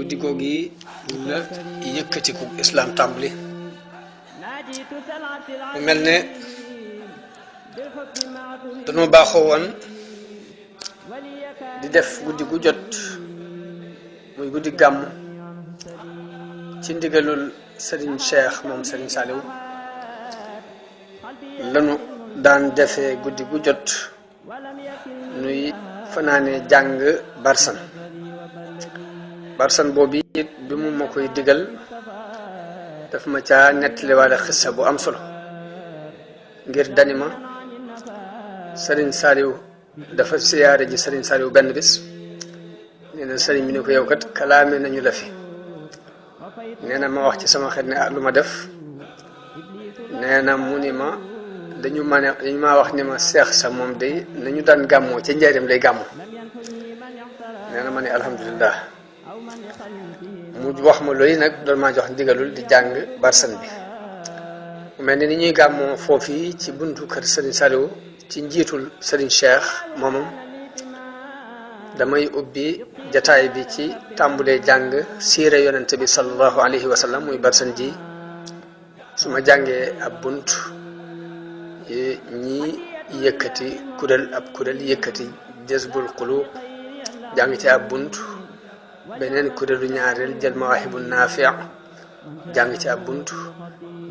guddi googi la yëkkatiku islam tàmbali mu mel ne dañoo baaxoo woon di def guddi gu jot muy guddi gàmm ci ndigalul Serigne Cheikh moom Serigne Saliou lanu daan defee guddi gu jot nuy fanaane jàng barsan boobu it bi mu ma koy digal daf ma caa nettaliwaale xissa bu am solo ngir danima Serigne Saliou dafa siyaare ji Serigne Saliou benn bis nee na Serigne bi ne ko yow kat kalaame nañu la fi nee na ma wax ci sama xel ne lu ma def nee na mu ni ma dañu ma wax ni ma seex sa moom day nañu daan gàmmoo ca njaareem lay gàmmoo nee na ma ne alhamdulilah mu wax ma loolu nag doon maa jox ndigalul di jàng barsan bi mu mel ni ñuy gàmmoo foofii ci buntu kër Serigne Saliou ci njiitul Serigne Cheikh moomam damay ubbi jataay bi ci tàmbulee jàng siire yonente bi sallallahu alayhi wa sallam muy barsan ji su ma jàngee ab bunt ñi yëkkati kuréel yëkkati jazbul qulub jàng ci ab bunt beneen kuréelu ñaareel jël mawaahibu naafi' jàng ci ab bunt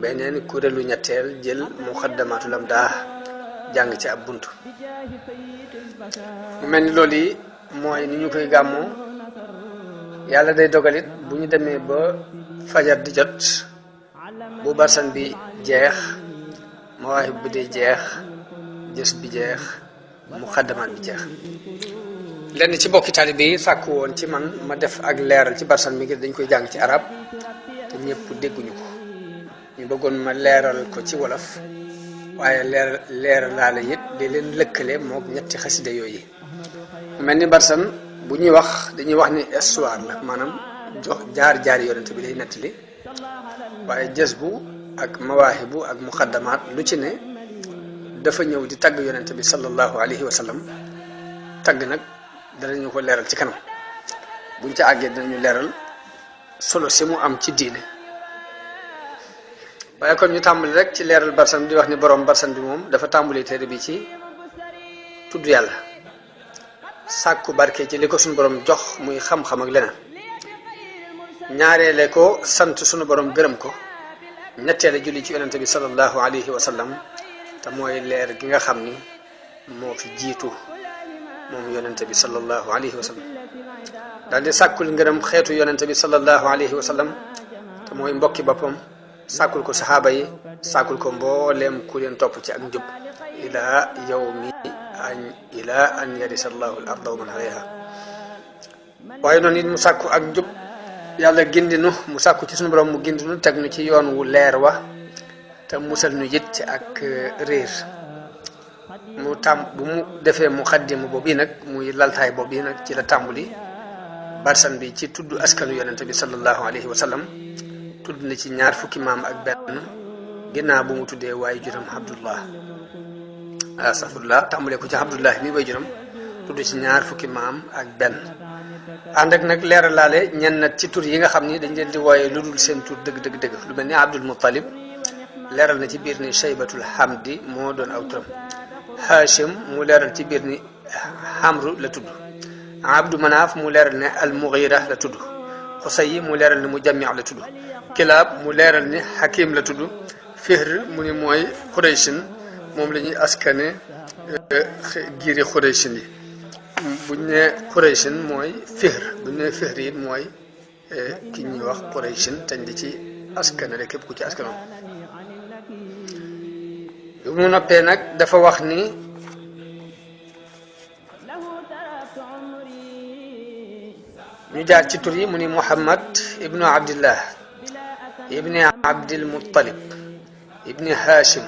beneen kuréelu ñetteel jël muqaddamatul amdah jàng ci ab bunt mu mel ni loolu yi mooy ni ñu koy gàmmoo yàlla day dogalit bu ñu demee ba fajar di jot bu barsan bi jeex mawaahib bi day jeex jës bi jeex muqaddamaat bi jeex lenn ci bokki taalibe yi sàkku woon ci man ma def ak leeral ci barsan bi ngir dañ koy jàng ci arab te ñëpp dégguñu ko ñu bëggoon ma leeral ko ci wolof waaye leeral laale it di leen lëkkale mook ñetti xasida yooyu mel ni barsan bu ñuy wax dañuy wax ni histoire la maanaam jox jaar yonent bi lay nettali waaye jës bu ak mawaahibu ak muqaddamaat lu ci ne dafa ñëw di tagg yonent bi sallallahu alayhi wa sallam tagg nag danañu ko leeral ci kanam buñ ca àggee dinañu leeral solo si mu am ci diine waaye kon ñu tàmbali rek ci leeral barsan di wax ni borom barsan bi moom dafa tàmbali téere bi ci tudd yàlla sàkku barke ci li ko suñu borom jox muy xam-xam ak leneen ñaareele ko sant suñu borom gërëm ko ñetteele julli ci yonente bi sallallahu alayhi wa sallam te mooy leer gi nga xam ni moo fi jiitu moom yonente bi sallallahu alayhi wa sallam daal di sàkkul ngërëm xeetu yonente bi sallallahu alayhi wa sallam te mooy mbokki boppam sàkkul ko saxaaba yi sàkkul ko mbooleem ku leen topp ci ak njub ila an yarisa allahu al arda wa man alayha waaye noonu it mu sàkku ak njub yàlla gindinu mu sàkku ci suñu borom mu gindinu teg nu ci yoon wu leer wa te musal nu it ci ak réer bu mu defee muqaddimu boobu nag muy laltaay boobu nag ci la tàmbuli barsan bi ci tudd askanu yonente bi sallallahu alayhi wa sallam tudd na ci ñaar fukki maam ak benn ginnaaw bu mu tuddee waaye juram Abdullah astafurlah tàmbalee ko ci Abdullah mi way juram tudd ci ñaar fukki maam ak benn ànd ak nag leeralaale ñenn ci tur yi nga xam ni dañ leen di wooyee lu dul seen tur dëgg lu mel ni Abdul Muttalib leeral na ci biir ni Shaybatul Hamdi moo doon aw turam Hashim mu leeral ci biir ni Hamru la tudd Abdu Manaaf mu leeral ne Al Mughira la tudd Xusay mu leeral ni Mujammi la tudd Kilaab mu leeral ni Hakim la tudd Fihr mu ni mooy Qurayshin moom la ñuy askane giiri Qurayshin yi buñ ne Qurayshin mooy Fihr buñ ne Fihr it mooy ki ñuy wax Qurayshin tañ di ci askane rek képp ku ci askanoon bu mu noppee nag dafa wax ni ñu jaar ci tur yi mu ni Muhammad ibnu Abdillah ibni Abdil Muttalib ibni Hashim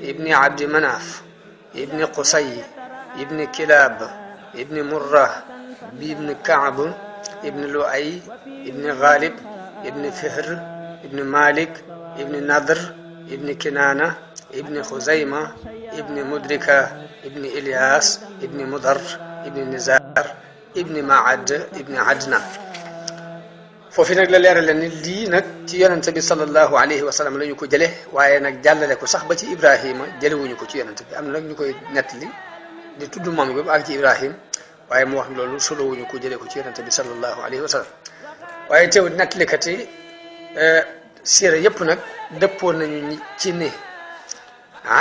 ibni Abdi Manaf ibni Qusay ibni Kilab ibni Murra ibni Kaab ibni Luay ibni Ghalib ibni Fihr ibni Malik ibni Nadr ibni Kinana ibni Khuzayma ibni Mudrika ibni Ilyas ibni Mudar ibni Nizar ibni Maad ibni Adnan foofu nag la leerale ni lii nag ci yonente bi sallallahu alayhi wa sallam la ñu ko jële waaye nag jàllale ko sax ba ci Ibrahima jëlewuñu ko ci yonente bi am na nag ñu koy nettali di tudd moom bi ba ak ci Ibrahim waaye mu wax ni loolu solowuñu ko jëlee ko ci yonente bi sallallahu alayhi wa sallam waaye teew nettalikat yi siira yëpp nag dëppoo nañu ci ni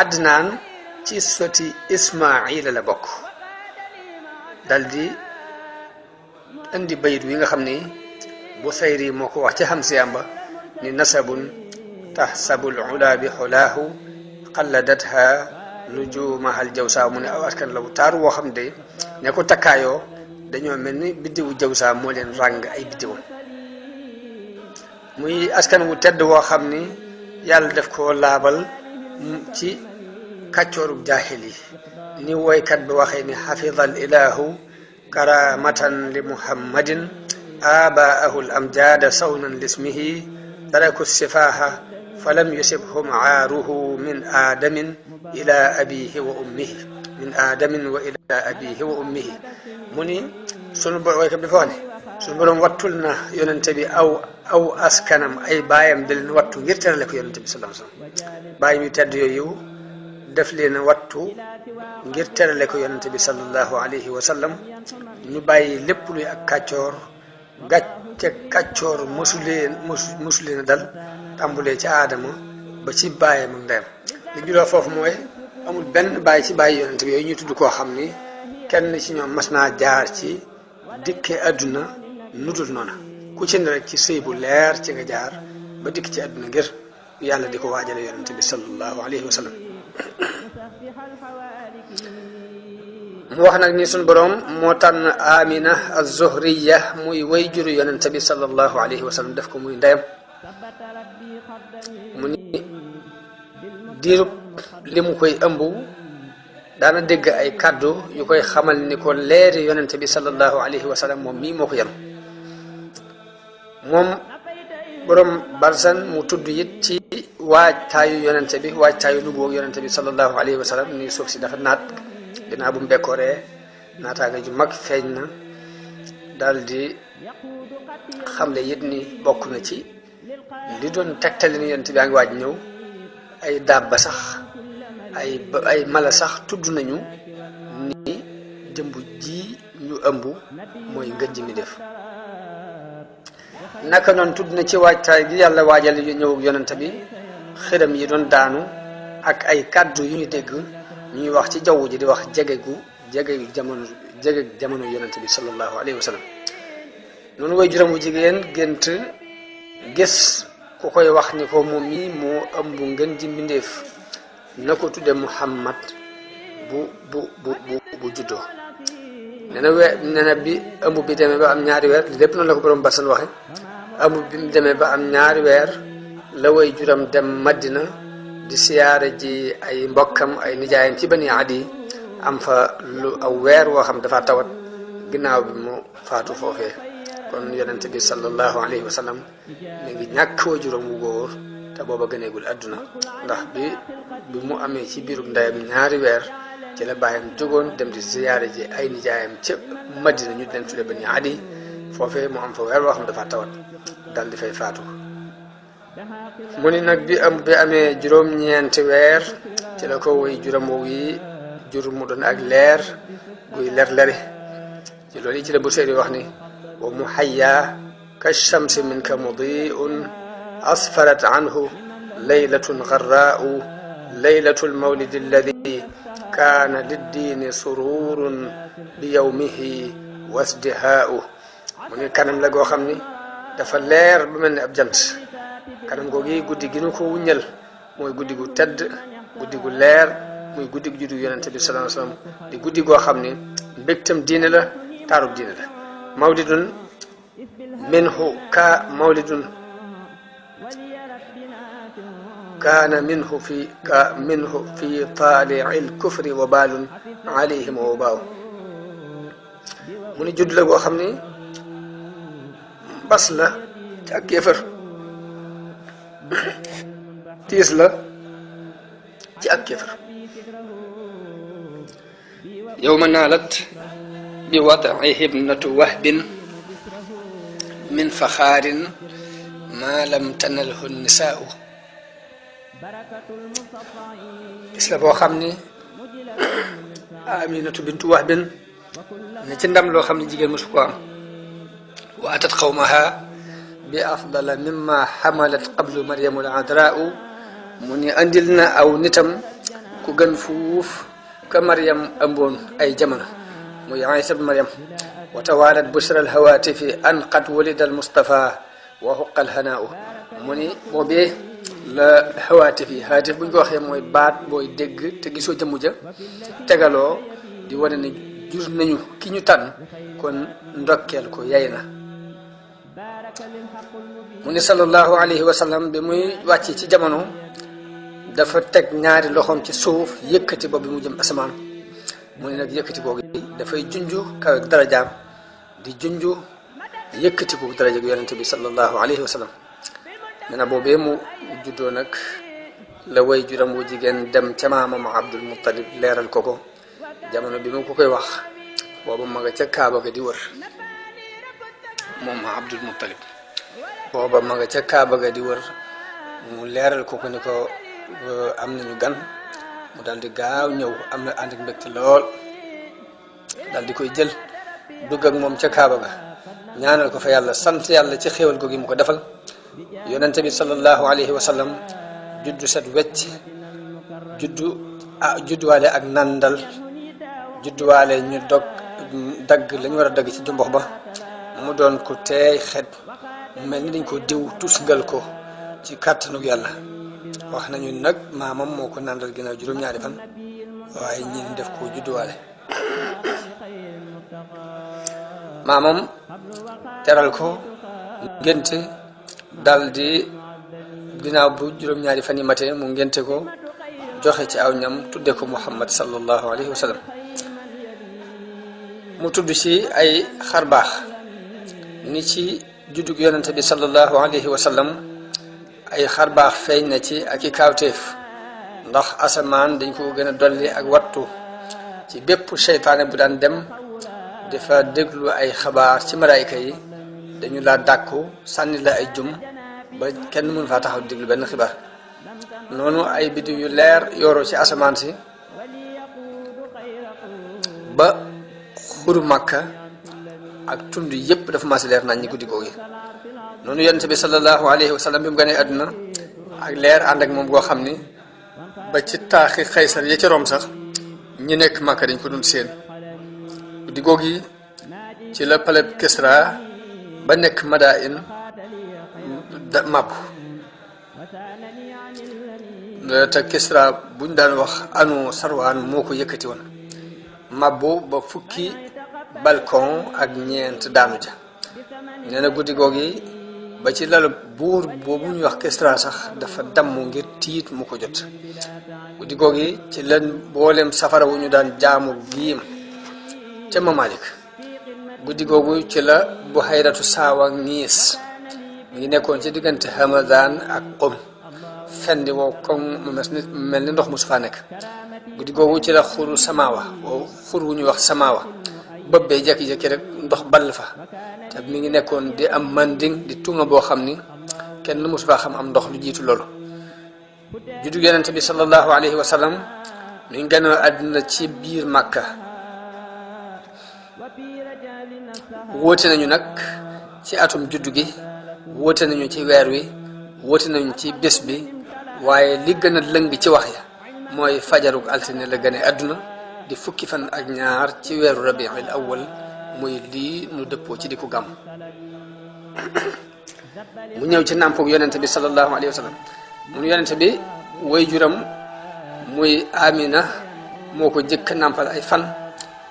Adnaan ci soti Ismaila la bokk dal di indi bayit wi nga xam ni Busayri moo ko wax ci Hamsiyam ba ni nasabun tahsabul ula bi xulaahu qalladatha nujumahal jawsa mu ne aw askan la bu taaru woo xam de ne ko takkaayoo dañoo mel ni biddiwu jawsa moo leen ràng ay biddiwam muy askan wu tedd woo xam ni yàlla def ko laabal ci kàccoorub jaahil yi ni woykat bi waxee ni xafidal ilahu karamatan li muhammadin abaahu l amjada sawnan lismihi taraku sifaha falam yusibhum aaruhu min aadamin ila abihi wa ummihi min aadamin wa ila abihi wa ummihi mu ni sunu woykat bi dafa wax ne sunu borom wattul na yonente bi aw askanam ay baayam da leen wattu ngir terale ko yonente bi sallallahu alayhi wasallam baayam yu tedd yooyu def leen wattu ngir terale ko yonente bi sallallahu alayhi wa sallam ñu bàyyi lépp luy ak kàccoor gàcce kàccoor mosu leen dal tàmbulee ci aadama ba ci baayam ak ndeyam li ñu foofu mooy amul benn bàyyi ci bàyyi yonente bi yooyu ñu tudd koo xam ni kenn ci ñoom mas naa jaar ci dikke àdduna nudul noona ku ci ne rek ci sëy bu leer ci nga jaar ba dikk ci àdduna ngir yàlla di ko waajale yonente bi sallallahu alayhi wa sallam mu wax nag ni suñ boroom moo tànn Amina az-Zuhriya muy way juru yonente bi sallallahu alayhi wa sallam def ko muy ndeyam mu ni diirub li mu koy ëmb daana dégg ay kàddu yu koy xamal ni ko leeri yonente bi sallallahu alayhi wa sallam moom mii moo ko yanu moom borom barsan mu tudd it ci waajtaayu yonente bi waajtaayu nubuwag yonente bi sallallahu alayhi wa sallam ni suuf si dafa naat ginnaaw bu mu bekkooree naataanga ju mag feeñ na daal di xamle it ni bokk na ci li doon tegtali ni yonente bi a ngi waaj ñëw ay dabba sax ay mala sax tudd nañu ni jëmb ji ñu ëmb mooy ngëj mi def naka noonu tudd na ci waajtaay gi yàlla waajal yu ñëw yonente bi xiram yi doon daanu ak ay kàddu yu ñu dégg ñuy wax ci jaww ji di wax jege jamono yonente bi sallallahu alayhi wa sallam noonu way juróom wu jigéen gént gis ku koy wax ni ko moom mi moo ëmb ngeen ji mbindeef na ko tudde Muhammad bu juddoo nee na bi ëmb bi demee ba am ñaari weer lépp noonu la ko borom barsan waxe ëmb bi mu demee ba am ñaari weer la way juram dem Madina di siyaare ji ay mbokkam ay nijaayam ci Bani Adi am fa lu aw weer woo xam dafa tawat ginnaaw bi mu faatu foofee kon yonente bi sallallahu alayhi wa sallam mi ngi ñàkk way juram wu góor te booba gëneegul àdduna ndax bi mu amee ci biirub ndeyam ñaari weer ci la bàyyam jógoon dem di ziyaare ji ay nijaayam ca Madina ñu leen tudde Bani Adi foofee mu am fa weer woo xam dafa tawat dal di fay faatu mu ni nag bi amee juróom-ñeenti weer ci la ko way juram woowu yi jur mu doon ak leer guy ler-leri ci loolu yi ci la bu seeri wax ni wa muhayya ka shamsi minka mudiun asfarat anhu laylatun garraau laylatul mawlidi alladi kaana liddiini sururun bi yawmihi wasdihaau mu ni kanam la goo xam ni dafa leer bu mel ni ab jant kanam googi guddi gi nu ko wuññal mooy guddi gu tedd guddi gu leer muy guddi gu juddu yonente bi sallallahu alayhi wasallam di guddi goo xam ni mbégtam diine la taarub diine la mawlidun minhu kaana minhu fi taali'il kufri wa baalun alayhim wa baaw mu ni judd la goo xam ni bas la ci ak kéefër tiis la ci ak kéefër yawma naalat bi wad'ihi ibnatu wahbin min faxaarin ma lam tanalhu nisaau bis la boo xam ni Aminatu bintu Wahbin ne ci ndam loo xam ne jigéen mosu ko am wa atat qawmaha bi afdala mimma xamalat qablu Maryamu al-adraau mu ni andil na aw nitam ku gën fuuf ka Maryam ëmboon ay jamono muy Isa ibn Maryam wa tawaalat bushra al-hawaatifi an qad wulida al-Mustafa wa huqqa al-hanaau mu ni boobee la hawaatif yi haatif bu ñu ko waxee mooy baat booy dégg te gisoo jëmm ja tegaloo di wane ne jur nañu ki ñu tànn kon ndokkeel ko yay na mu ni sallallahu alayhi wa sallam bi muy wàcc ci jamono dafa teg ñaari loxoom ci suuf yëkkati ba bi mu jëm asamaan mu ni nag yëkkati googu dafay junju kaw ak darajaam di junju yëkkati ko daraja gu yonente bi sallallahu alayhi wa sallam nee na boobee mu juddoo nag la way juram wu jigéen dem ca maamam Abdul Muttalib leeral ko ko jamono bi mu ko koy wax booba ma nga ca Kaaba ga di wër moom Abdul Muttalib booba ma nga ca Kaaba ga di wër mu leeral ko ko ni ko am nañu gan mu daal di gaaw ñëw am na ànd ak mbégte lool daal di koy jël dugg ak moom ca Kaaba ga ñaanal ko fa yàlla sant yàlla ci xéewal ko gi mu ko defal yonente bi sallallahu alayhi wa sallam juddu set wecc judduwaale ak nandal judduwaale ñu dagg lañu war a dagg ci jumbox ba mu doon ko teey xet mu mel ni dañ ko diw tusngal ko ci kàttanug yàlla wax nañu nag maamam moo ko nandal ginnaaw juróom-ñaari fan waaye ñin def ko judduwaale maamam teral ko ngénte dal di ginnaaw bu juróom-ñaari fan yi matee mu ngénte ko joxe ci aw ñam tudde ko Muhammad sallallahu alayhi wa sallam mu tudd ci ay xarbaax ni ci juddug yonente bi sallallahu alayhi wa sallam ay xarbaax feeñ na ci ak i kaawteef ndax asamaan dañ ko gën a dolli ak wattu ci bépp seytaane bu daan dem dafa déglu ay xabaar ci malaayka yi dañu laa dàkku sànni la ay jum ba kenn mënu faa taxaw déglu benn xibaar noonu ay biddiw yu leer yooroo ci asamaan si ba xuru Makka ak tund yépp dafa maasi leer nañ ñi guddi googu noonu yonent bi sallallahu alayhi wa sallam bi mu gënee àdduna ak leer ànd ak moom goo xam ni ba ci taaxi Xaysar ya ca Rom sax ñi nekk Makka dañ ko dund seen guddi googu ci la palais Kisra ba nekk Madain màbb te Kisra buñ daan wax anu Sarwaan moo ko yëkkati woon màbbu ba fukki balcon ak ñeent daanu ja nee na guddi googu ba ci lalu buur boobu ñuy wax Kisra sax dafa damm ngir tiit mu ko jot guddi googu ci leen mboolem safara wu ñu daan jaamu giim ca Mamalik guddi googu ci la Buhayratu Saawa Niis mi ngi nekkoon ci diggante Hamadan ak Qum fendi wow comme mu mel ni ndox mu su faa nekk guddi googu ci la xuru Samawa wow xur wu ñuy wax Samawa bëbbee jekki-jekki rek ndox ball fa te mi ngi nekkoon di am manding di tunga boo xam ni kenn mosu faa xam am ndox lu jiitu loolu juddu yonente bi sallallahu alayhi wa sallam mi ngi gënoo àdduna ci biir Makka wóote nañu nag ci atum juddu gi wóote nañu ci weer wi wóote nañu ci bés bi waaye li gën a lëng ci wax ya mooy fajarug altine la gane àdduna di fukki fan ak ñaar ci weeru rabiul awwal muy lii nu dëppoo ci di ko gàmm mu ñëw ci nàmpug yonente bi sallallahu alayhi wa sallam mun yonente bi way juram muy Amina moo ko jëkk nàmpal ay fan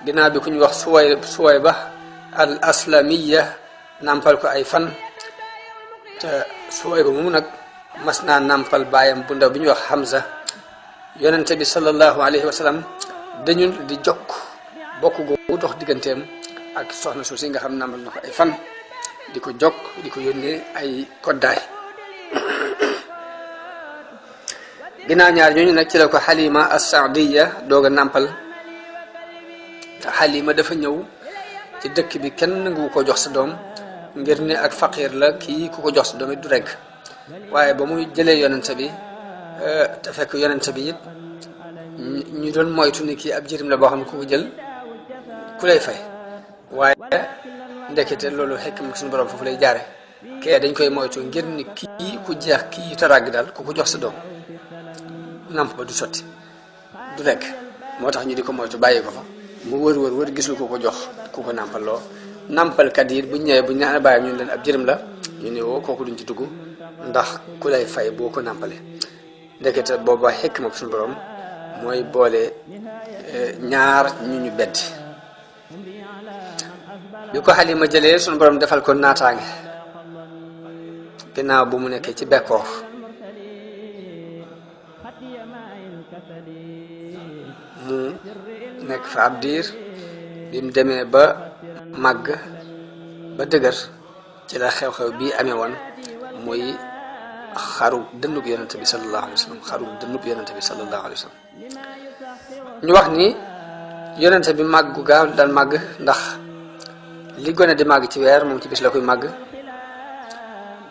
ginnaaw bi ku ñu wax Suwayba al aslamiya nàmpal ko ay fan te Suwayba moomu nag mas naa nàmpal baayam bu ndaw bi ñuy wax Hamza yonente bi sallallahu alayhi wa sallam dañu di jokk bokk googu dox digganteem ak soxna suuf si nga xam nàmpal na ko ay fan di ko jokk di ko yónnee ay koddaay ginnaaw ñaar ñooñu nag ci la ko Halima as-Saadiya doog a nàmpal te Halima dafa ñëw ci dëkk bi kenn nangu ko jox sa doom ngir ne ak faqir la kii ku ko jox si doom it du regg waaye ba muy jëlee yonente bi te fekk yonente bi it ñu doon moytu ni kii ab jirim la boo xam ne ku ko jël ku lay fay waaye ndekete loolu xekk ma suñu borom foofu lay jaare kee dañ koy moytu ngir ni kii ku jeex kii taragg daal ku ko jox sa doom namp ba du sotti du rekk moo tax ñu di ko moytu bàyyi ko fa mu wër gisul ku ko jox ku ko nàmpaloo nàmpalkat yi bu ñëwee bu ñu naan bàyyi ñu leen ab jërëm la ñu ne woo kooku duñ ci dugg ndax ku lay fay boo ko nàmpale ndekete booba xekk ma suñu borom mooy boole ñaar ñu beddi bi ko Xalima jëlee suñu borom defal ko naataange ginnaaw bu mu nekkee ci bekkoor mu nekk fa ab diir bi mu demee ba màgg ba dëgër ci la xew-xew bii amee woon muy xaru dënnub yonente bi sallallahu alayhi wa sallam xaru dënnub yonente bi sallallahu alayhi wa sallam ñu wax ni yonente bi màggu gaaw daan màgg ndax li gone di màgg ci weer moom ci bis la koy màgg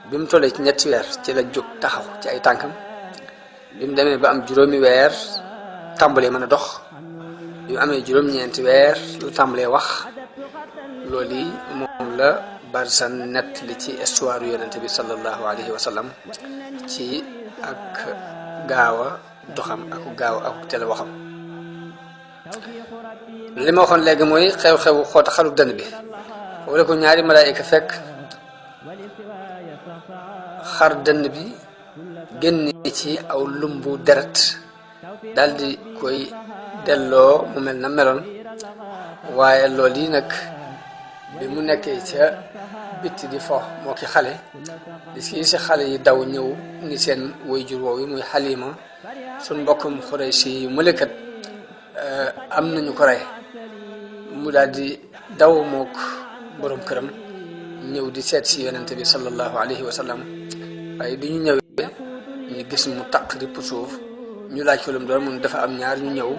bi mu tollee ci ñetti weer ci la jóg taxaw ci ay tànkam bi mu demee ba am juróomi weer tàmbalee mën a dox bi mu amee juróom-ñeenti weer lu tàmbalee wax loolu yi moom la Barsan nett li ci histoire yonente bi sallallahu alayhi wa sallam ci ak gaaw a doxam ak gaaw ak teel waxam li ma waxoon léegi mooy xew-xewu xoota xalu dënn bi foofu la ko ñaari malaayika fekk xar dënn bi génne ci aw lumbu deret daldi koy delloo mu mel na meloon waaye loolu yi nag bi mu nekkee ca bitti di fo moo ki xale di si xale yi daw ñëw ni seen waajur woowu muy Xalima suñ mbokkum Xuraysi yu mëlekat am nañu ko rey mu daal di daw mook borom këram ñëw di seet si yonente bi sallallahu alayhi wa sallam waaye bi ñu ñëwee ñu gis mu taq ripp suuf ñu laaj ko lu mu doon mun dafa am ñaar ñu ñëw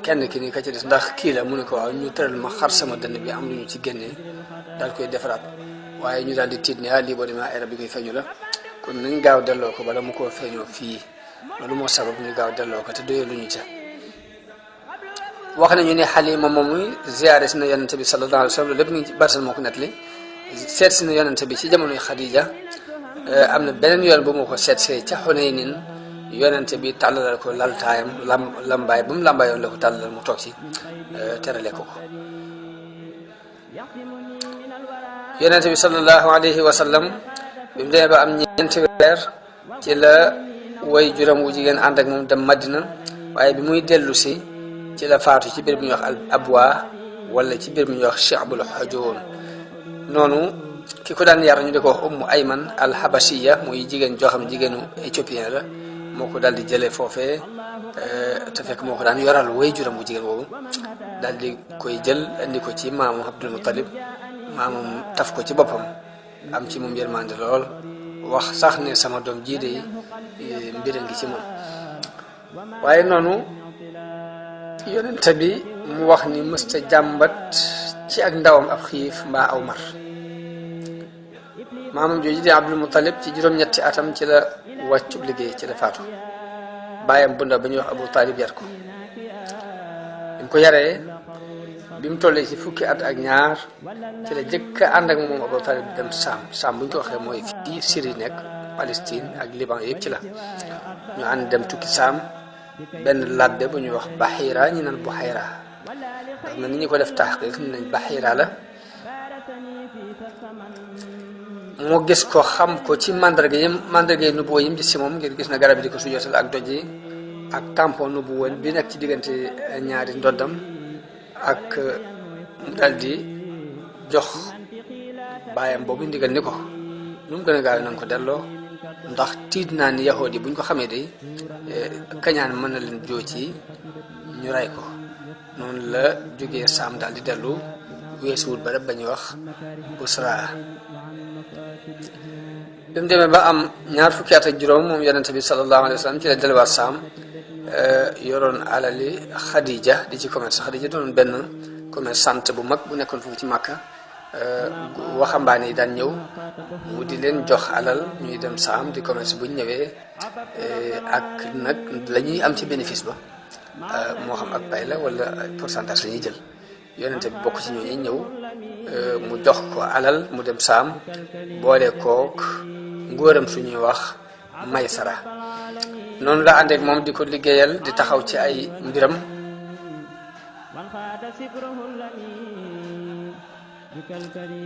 kenn ki ni ka ci des ndax kii la mu ne ko waaw ñu tëral ma xar sama dënn bi am lu ñu ci génnee daal koy defaraat waaye ñu daal di tiit ne lii boo demee ay rab bi koy feeñu la kon nañ gaaw delloo ko bala mu koo feeñoo fii loolu moo sabab ñu gaaw delloo ko te doyee lu ñu ca wax nañu ne Xalima moom muy ziyaare si na yonente bi sallallahu alayhi wa sallam lépp ni Barsan moo ko nettali seet si na yonente bi ci jamonoy Xadija am na beneen yoon bu moo ko seet see ca Xunaynin yonente bi tàllalal ko laltaayam lambaay ba mu lambaayoon la ko tàllalal mu toog ci terale ko yonente bi sallallahu alayhi wa sallam bi mu demee ba am ñeenti weer ci la way juram wu jigéen ànd ak moom dem Madina waaye bi muy dellu si ci la faatu ci biir bu ñuy wax al abwa wala ci biir bu ñuy wax Shi'bul Hujuun noonu ki ko daan yar ñu di ko wax Ummu Ayman al Habashiya muy jigéen joo xam jigéenu éthiopien la moo ko daal di jëlee foofee te fekk moo ko daan yoral way juram bu jigéen boobu daal di koy jël indi ko ci maamu Abdul Muttalib maamam taf ko ci boppam am ci moom yërmande lool wax sax ne sama doom jii de mbir a ngi ci moom waaye noonu yonente bi mu wax ni mësta jàmbat ci ak ndawam ab xiif mbaa aw mar maamam jooju di Abdul Muttalib ci juróom-ñetti atam ci la wàccub liggéey ci la faatu bàyyam bu ndaw ba ñuy wax Abu Talib yar ko bi mu ko yaree bi mu tollee ci fukki at ak ñaar ci la jëkk ànd ak moom Abu Talib dem Saam bu ñu ko waxee mooy fii Syrie nekk Palestine ak Liban yëpp ci la ñu ànd dem tukki Saam benn labbe bu ñuy wax Bahira ñi naan Buhayra ndax na ni ñu ko def taxqiq nañ Bahira la moo gis ko xam ko ci mandarga yi nubuwa yim gis ci moom ngir gis na garab yi di ko sujootal ak doj yi ak tampon nubuwa bi nekk ci diggante ñaari ndoddam ak mu daal di jox baayam boobu ndigal ni ko nu mu gën a gaaw na nga ko delloo ndax tiit naa ni yahood yi buñ ko xamee day kañaan mën na leen joo ci ñu rey ko noonu la jógee Saam daal di dellu weesuwul barab ba ñuy wax Busra bi mu demee ba am ñaar fukki at ak juróom moom yonente bi sallallahu alayhi wa sallam ci la delluwaat Saam yoroon alali Xadija di ci commerce Xadija doon benn commerçante bu mag bu nekkoon foofu ci Makka waxambaane yi daan ñëw mu di leen jox alal ñuy dem saam di commerce buñ ñëwee ak nag la ñuy am ci bénéfice ba moo xam ak pay la wala pourcentage la ñuy jël yonente bi bokk ci ñooñu ñëw mu jox ko alal mu dem saam boole kook ngóoram suñuy wax Maysara noonu la àndeek moom di ko liggéeyal di taxaw ci ay mbiram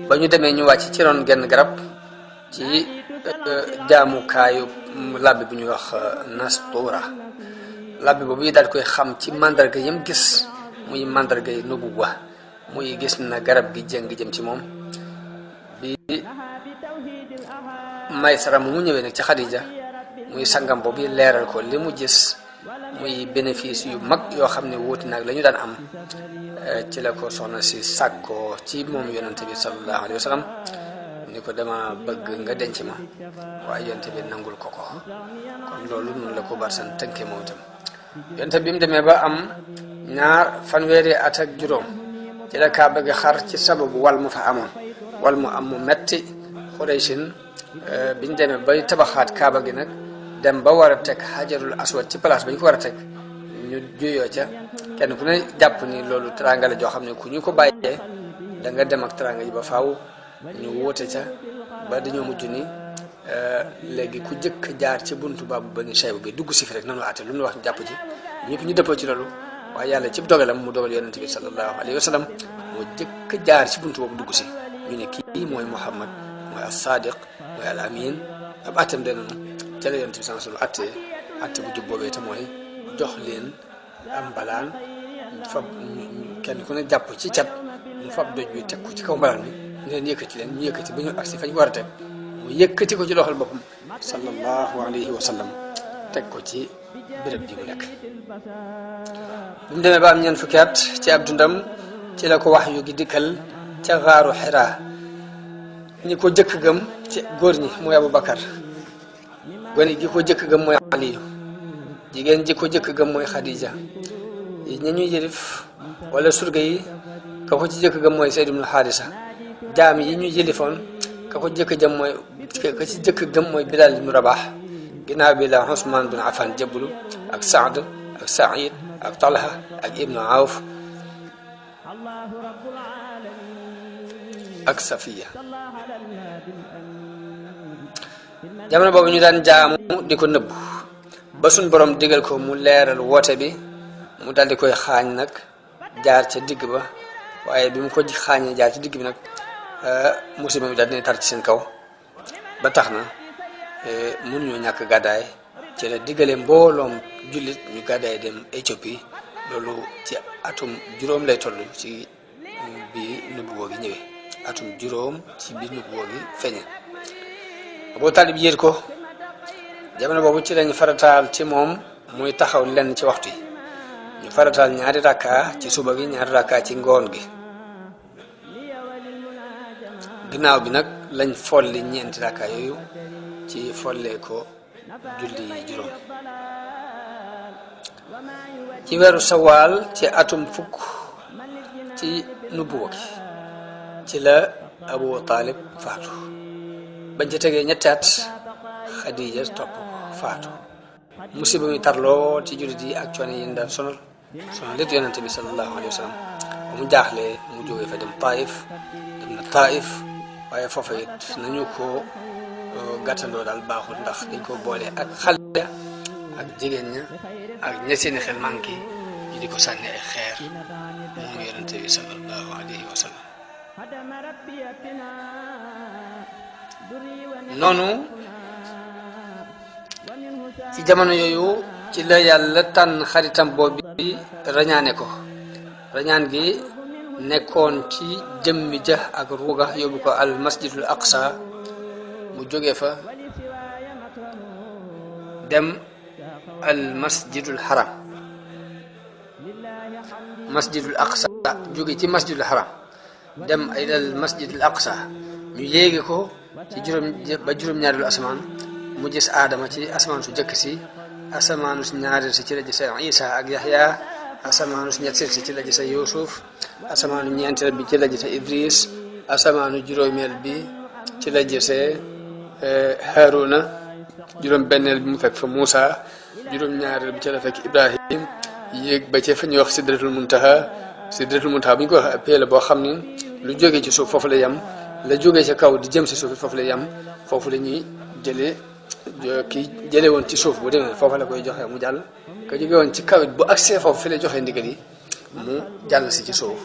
ba ñu demee ñu wàcc ci ron genn garab ci jaamukaayu labbi bu ñuy wax Nastura labbi boobu yi daal koy xam ci mandarga yam gis muy mandarga yi nubuwa muy gis na garab gi jëng jëm ci moom bi Maysara mu ñëwee nag ci Xadija muy sangam boobu leeral ko li mu gis muy bénéfice yu mag yoo xam ne wuuti nag la ñu daan am ci la ko soxna si sàkkoo ci moom yonente bi sallallahu alayhi wa sallam ni ko dama bëgg nga denc ma waaye yonente bi nangul ko kon loolu noonu la ko Barsan tënkee moom itam yonente bi mu demee ba am fanweeri at ak juróom ci la Kaaba gi xar ci sababu wal mu fa amoon wal mu am mu metti Xuraysin biñ demee bay tabaxaat Kaaba gi nag dem ba war a teg Hajarul Aswad ci place ba ñu ko war a teg ñu juyoo ca kenn ku ne jàpp ni loolu teranga la joo xam ne ku ñu ko bàyyee da nga dem ak teranga ji ba faaw ñu wóote ca ba dañoo mujj ni léegi ku jëkk jaar ci buntu baabu Bani Shayba bi dugg si fi rek nanu àtte lu mu wax jàpp ci ñëpp ñu dëppoo ci loolu waaye yàlla ci dogalam mu dogal yonente bi sallallahu alayhi wa sallam mu jëkk jaar ci buntu boobu dugg si ñu ne kii mooy Muhammad mooy as-Sadiq mooy al-Amin ab àtteem de noonu ca la yonente bi sallallahu alayhi wa sallam àtte bu jub boobee te mooy jox leen am mbalaan fab kenn ku ne jàpp ci cat mu fab doj bi teg ko ci kaw mbalaan bi ñu leen yëkkati leen ñu yëkkati ba ñu agsi fañ ko war a teg mu yëkkati ko ci loxol boppam sallallahu alayhi wa sallam teg ko ci béréb bi mu nekk bu mu demee ba am ñeent fukki at ci ab dundam ci la ko wax yu gi dikkal ca xaaru Xiraa ñi ko jëkk gëm ci góor ñi mooy Abubakar gone gi ko jëkk gëm mooy Aliyu jigéen ji ko jëkk gëm mooy Xadija ña ñuy yërif wala surga yi ka ko ci jëkk gëm mooy Zayd ibn Haarisa jaam yi ñu yëlifoon ka ko jëkk jëm mooy ka ci jëkk gëm mooy Bilal ibn Rabah ginnaaw bi la Usmaan bin Affan jëbbulu ak Saad ak Saïd ak Talha ak Ibnu Awf ak Safiya jamono boobu ñu daan jaamu di ko nëbbu ba suñ borom digal ko mu leeral woote bi mu daal di koy xaañ nag jaar ca digg ba waaye bi mu ko xaañee jaar ci digg bi nag musiba mi daal dina tar ci seen kaw ba tax na mënuñoo ñàkk gàddaay ci la diggale mbooloom jullit ñu gàddaay dem Éthiopie loolu ci atum juróom lay toll ci bi nubuwoo gi ñëwee atum juróom ci bi nubuwoo gi feeñe Abu Talib yéer ko jamono boobu ci lañu farataal ci moom muy taxaw lenn ci waxtu yi ñu farataal ñaari rakka ci suba gi ñaari rakka ci ngoon gi ginnaaw bi nag lañ folli ñeenti rakka yooyu ci follee ko julli juróom ci weeru sawaal ci atum fukk ci nubuwa gi ci la Abu Talib faatu bañ ca tegee ñetti at Xadija topp faatu musiba mi tarloo ci jullit yi ak coono yi daan sonal lit yonente bi sallallahu alayhi wa sallam ba mu jaaxlee mu jógee fa dem Taif waaye foofa it nañu ko gàttandoo daal baaxul ndax dañ ko boole ak xale ak jigéen ña ak ña seeni xel manqué ñu di ko sànni ay xeer moom yonente bi sallallahu alayhi wa sallam noonu ci jamono yooyu ci la yàlla tànn xaritam boobu rañaane ko rañaan gi nekkoon ci jëmmi ja ak ruuga yóbbu ko al masjidul aqsa mu jóge fa dem al masjidul haram masjidul aqsa jóge ci masjidul haram dem al masjidul aqsa ñu yéegi ko ci juróom-ñaareelu asamaan mu gis aadama ci asamaan su jëkk si asamaanu si ñaareel si ci la gisa Isa ak Yaxya asamaanu si ñetteel si ci la gisa Yuusuf asamaanu ñeenteel bi ci la gisa Idris asamaanu juróomeel bi ci la gisee Haaruna juróom benneel bi mu fekk fa Muusa juróom ñaareel bi ci la fekk Ibrahim yéeg ba ca fa ñuy wax Sidratul Muntaha bu ñu ko wax pee la boo xam ni lu jógee ci suuf foofu la yem la jógee ca kaw di jëm si suuf foofu la yem foofu la ñuy jëlee woon ci suuf bu demee foofu la koy joxee mu jàll ka jógee woon ci kaw it bu agsee foofu fi la joxee ndigal yi mu jàll si ci suuf